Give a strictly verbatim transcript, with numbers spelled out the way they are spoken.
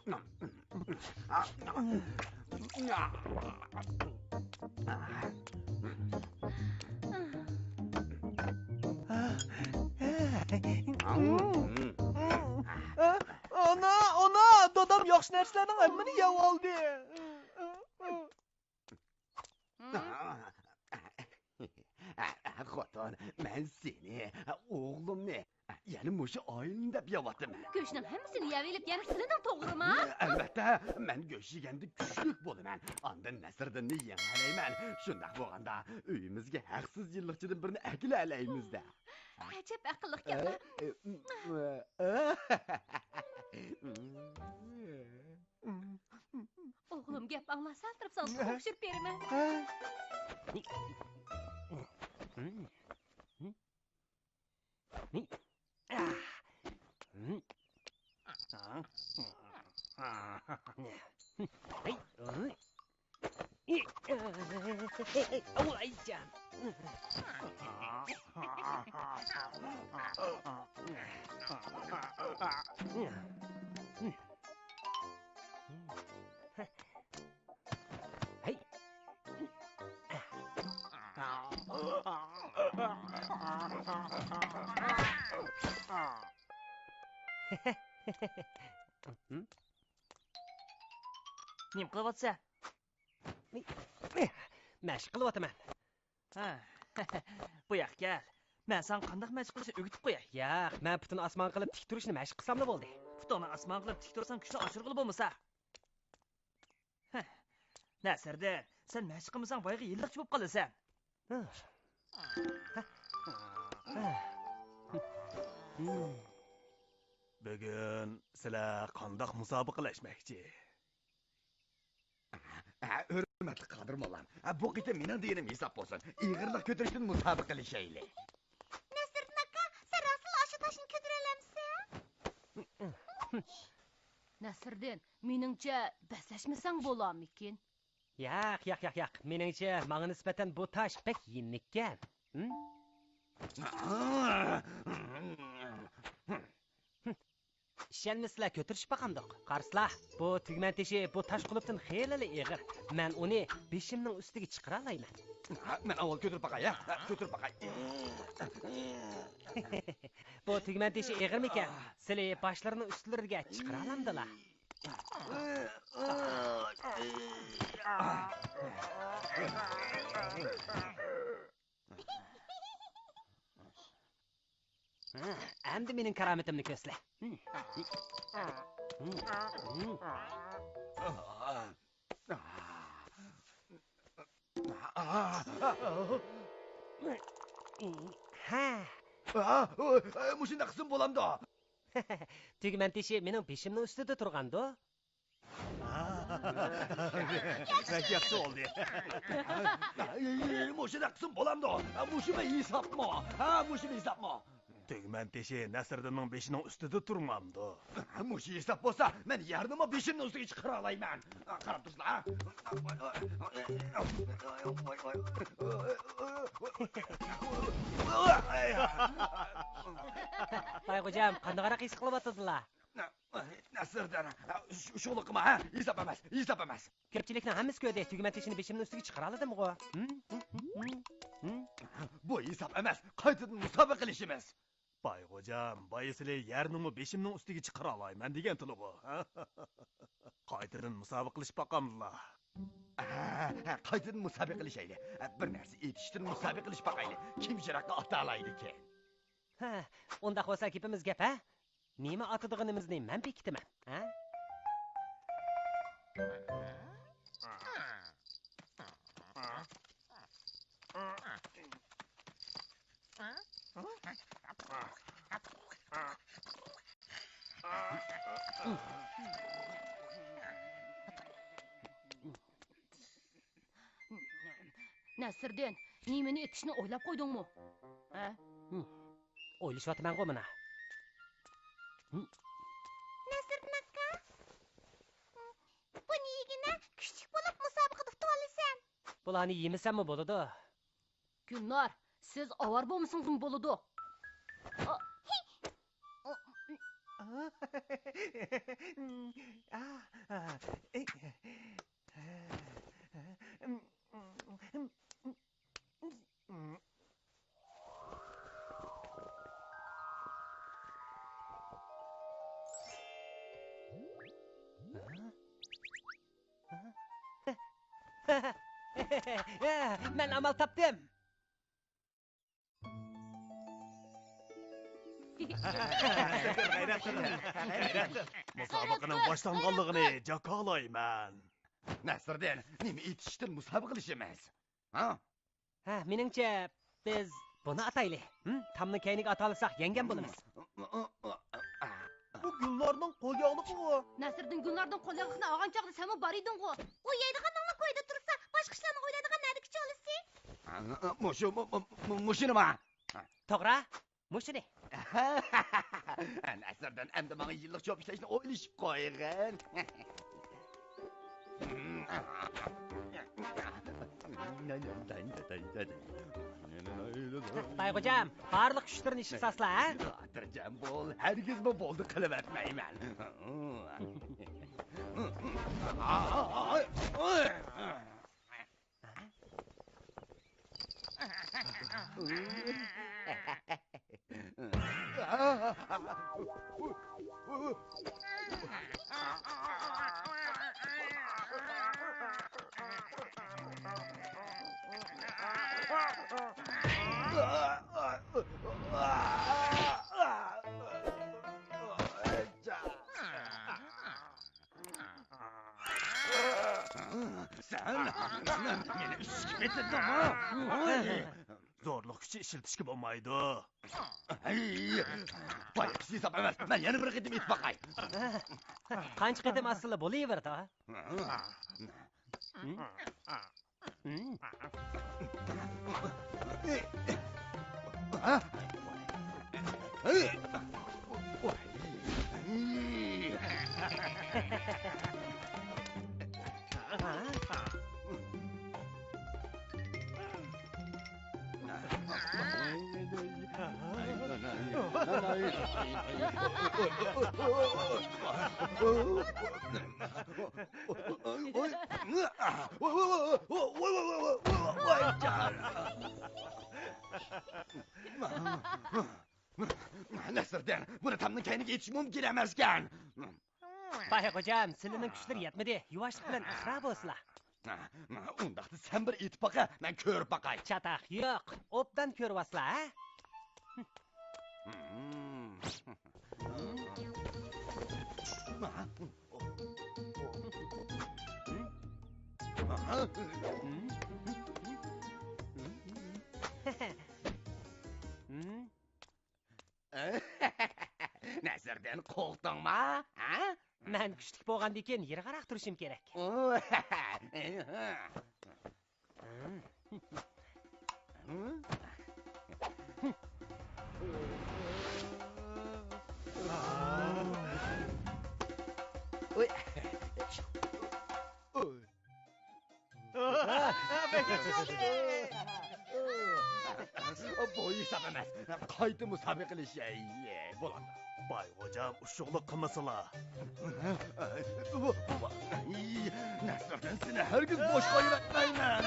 ئانا، ئانا، دادام ياخشى نەرسىلەرنىڭ ھەممىنى يەۋالدى. خوتۇن، مەن سېنى، ئوغلۇمنى، يەنە مۇشۇ ئائىلىنى دەپ يەۋاتىمەن. گۆشنىڭ ھەممىسىنى يەۋېلىپ، يەنە سېلىدىڭ، توغرىمۇ؟ ئەلۋەتتە، مەن گۆش يېگەندە كۈچلۈك بولىمەن. ئاندىن نەسىردىننى يېڭەلەيمەن. شۇنداق بولغاندا، ئۆيىمىزگە ھەقسىز يىللىقچىدىن بىرنى ئەكېلەلەيمىز-دە. ئەجەب ئەقىللىقكەنلا. ئوغلۇم گەپ ئاڭلاسا، تۇرۇپ سالدىن قوپۇشۇرۇپ بېرىمەن. ھەي. نېمە قىلىۋاتىسەن؟ مەشىق قىلىۋاتىمەن. ھە. بۇ ياققا كەل. مەن ساڭا قانداق مەشىق قىلىشنى ئۆگىتىپ قوياي. ياق، مەن پۇتۇنى ئاسمانغا قىلىپ تىك تۇرۇشنى مەشىق قىلساملا بولدى. پۇتۇڭنى ئاسمانغا قىلىپ تىك تۇرساڭ، كۈچنى ئاشۇرغىلى بولمىسا. ھە. نەسىردىن، سەن مەشىق قىلمىساڭ، بايىقى يىللىقچى بولۇپ قالىسەن. بۈگۈن سىلەر قانداق مۇسابىقىلەشمەكچى؟ ھە، ھۆرمەتلىك قادىر موللام، ھە، بۇ قېتىم مېنىڭ دېگىنىم ھېساب بولسۇن. ئېغىرلىق كۆتۈرۈشتىن مۇسابىقىلىشەيلى. نەسىردىن ئاكا، سەن راستلا ئاشۇ تاشنى كۆتۈرەلەمسەن؟ نەسىردىن، مېنىڭچە، بەسلەشمىسەڭ بولامىكىن؟ ياق، ياق، ياق، ياق. مېنىڭچە، ماڭا نىسبەتەن بۇ تاش بەك يېنىككەن. ھىم؟ ئىشەنمىسىلە، كۆتۈرۈشۈپ باقامدۇق؟ قارىسىلا، بۇ تۈگمەن تېشى بۇ تاش قۇلۇپتىن خېلىلا ئېغىر. مەن ئۇنى بېشىمنىڭ ئۈستىگە چىقىرالايمەن. ھە، مەن ئاۋۋال كۆتۈرۈپ باقاي، ھە؟ ھە، كۆتۈرۈپ باقاي. بۇ تۈگمەن تېشى ئېغىرمىكەن؟ سىلى باشلىرىنىڭ ئۈستلىرىگە چىقىرالامدىلا؟ ئەمدى مېنىڭ كارامىتىمنى كۆرسىلە. ھە. مۇشۇنداق قىلسىمۇ بولامدۇ؟ تۈگمەن تېشى مېنىڭ بېشىمنىڭ ئۈستىدە تۇرغاندۇ؟ بەك ياخشى بولدى. مۇشۇنداق قىلسىمۇ بولامدۇ؟ مۇشۇمۇ ھېسابمۇ؟ ھە، مۇشۇمۇ ھېسابمۇ؟ تۈگمەن تېشى نەسىردىننىڭ بېشىنىڭ ئۈستىدە تۇرمامدۇ؟ مۇشۇ ھېساب بولسا، مەن يەرنىمۇ بېشىمنىڭ ئۈستىگە چىقىرالايمەن. قاراپ تۇرسىلا. باي خوجام، قانداقراق ھېس قىلىۋاتىدىلا؟ نەسىردىن، شۇ، شۇلۇقىما، ھە؟ ھېساب ئەمەس، ھېساب ئەمەس. كۆپچىلىكنىڭ ھەممىسى كۆردى، تۈگمەن تېشىنى بېشىمنىڭ ئۈستىگە چىقىرالايمغۇ؟ ھىم؟ ھىم؟ ھىم؟ بۇ ھېساب ئەمەس، قايتىدىن مۇسابىقىلىشىمىز. باي خوجام، بايا سىلى يەرنىمۇ بېشىمنىڭ ئۈستىگە چىقىرالايمەن دېگەنتىلىغۇ. قايتىدىن مۇسابىقىلىشىپ باقامدىلا؟ ھە، ھە، قايتىدىن مۇسابىقىلىشەيلى. بىر نەرسە ئېتىشتىن مۇسابىقىلىشىپ باقايلى. كىم يىراققا ئاتالايدىكىن؟ ھە، ئۇنداق بولسا گېپىمىز گەپ، ھە؟ نېمە ئاتىدىغىنىمىزنى مەن بېكىتىمەن، ھە؟ نەسىردىن، نېمىنى ئېتىشنى ئويلاپ قويدۇڭمۇ؟ ھە؟ ھىم. ئويلىشىۋاتىمەنغۇ مانا. ھىم. نەسىردىن ئاكا، بۇنى يېگىنە كۈچلۈك بولۇپ مۇسابىقىدە ئۇتۇۋالىسەن. بۇلارنى يېمىسەممۇ بولىدۇ. گۈلنار، سىز ئاۋارە بولمىسىڭىزمۇ بولىدۇ. ئا، ھى! ئا، مەن ئامال تاپتىم. مۇسابىقىنىڭ باشلانغانلىقىنى جاكارلايمەن. نەسىردىن، نېمە ئېيتىشتىن مۇسابىقىلىشىمىز؟ ھە؟ ھە، مېنىڭچە، بىز بۇنى ئاتايلى. ھىم؟ تامنى كەينىگە ئاتالىساق، يەڭگەن بولىمىز. بۇ گۈلنارنىڭ قول ياغلىقىغۇ. نەسىردىن گۈلنارنىڭ قول ياغلىقىنى ئالغان چاغدا سەنمۇ بار ئىدىڭغۇ. ئۇ يەيدىغاننىڭلا كويىدا تۇرسا، باشقا ئىشلارنى ئويلايدىغان نەدىكى چولىسى؟ مۇشۇ، مۇ-، مۇ-، مۇ-، مۇشۇنىما؟ توغرا، مۇشۇنى. نەسىردىن، ئەمدى ماڭا يىللىق چوپ ئىشلەشنى ئويلىشىپ قويغىن. باي خوجام، بارلىق كۈچلىرىنى ئىشقا سالسىلا، ھە؟ خاتىرجەم بول، ھەرگىزمۇ بولدى قىلىۋەتمەيمەن. سەن مېنى ئۈسكۈپ كېتىدىڭمۇ؟ زورلۇق كۈچى ئىشلىتىشكە بولمايدۇ. ھەي، بايىقى ھېساب ئەمەس، مەن يەنە بىر قېتىم ئېتىپ باقاي. قانچە قېتىم ئاتسىلا بولۇۋېرىدۇ. نەسىردىن، بۇنى تامنىڭ كەينىگە ئېتىش مۇمكىن ئەمەسكەن. باي خوجام، سىلىنىڭ كۈچلىرى يەتمىدى. يۇۋاشلىق بىلەن ئىقرار بولسىلا. ئۇنداقتا سەن بىر ئېتىپ باقە، مەن كۆرۈپ باقاي. چاتاق يوق. ئوبدان كۆرۈۋالسىلا، ھە؟ نەسىردىن، قورقتۇڭما؟ ھە؟ مەن كۈچلۈك بولغاندىكىن يىراقراق تۇرۇشۇم كېرەك. بۇ ھېساب ئەمەس. قايتا مۇسابىقىلىشەي. بولامدۇ؟ باي خوجام، ئۇششۇقلۇق قىلمىسىلا. نەسىردىن، سېنى ھەرگىز بوش قويۇۋەتمەيمەن.